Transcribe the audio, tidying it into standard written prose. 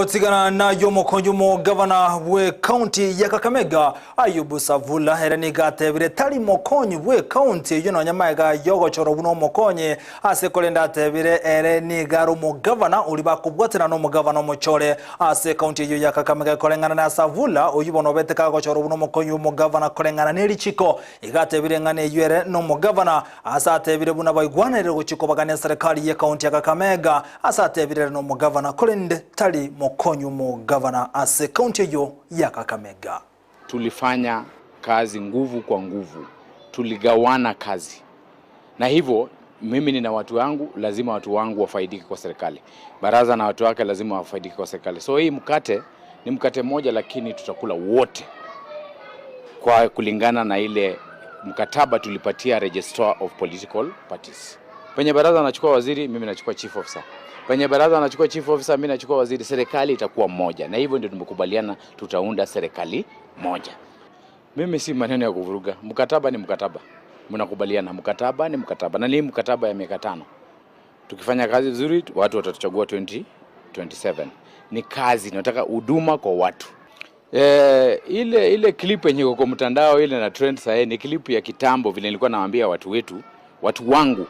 Otigana na yomo gavana we county ya Kakamega Ayubu Savula ere nigatebire tari mokonyi we county eyo nonya maega yogochoro buno omokonyi ase korenda atebire ere nigaro omogavana ori bakobwatana na omogavana omochore ase county eyo ya Kakamega koreng'ana na Savula oyu bono obete kagochoro buno omokonyi omogavana koreng'ana na erichiko igatebire ng'ana eyo ere na omogavana ase atebire buna baigwanere gochikobagania serikali ya county ya Kakamega ase atebire ere na omogavana korende tari mokonyi omogavana ase county eyo ya Kakamega. Tulifanya kazi nguvu kwa nguvu, tuligawana kazi, na hivyo mimi nina watu wangu, lazima watu wangu wafaidike kwa serikali. Baraza na watu wake lazima wafaidike kwa serikali. So hii mkate ni mkate mmoja, lakini tutakula wote kwa kulingana na ile mkataba tulipatia Registrar of Political Parties. Penye baraza anachukua waziri, mimi nachukua chief officer. Penye baraza anachukua chief officer, mimi nachukua waziri. Serikali itakuwa moja, na hivyo ndio tumekubaliana, tutaunda serikali moja. Mimi si maneno ya kuvuruga. Mkataba ni mkataba, mnakubaliana, mkataba ni mkataba, na ni mkataba ya miaka 5. Tukifanya kazi vizuri, watu watatuchagua 2027. Ni kazi, nataka huduma kwa watu. Ile clip yenye iko kwa mtandao ile na trend sasa ni clip ya kitambo, vile nilikuwa nawaambia watu wetu, watu wangu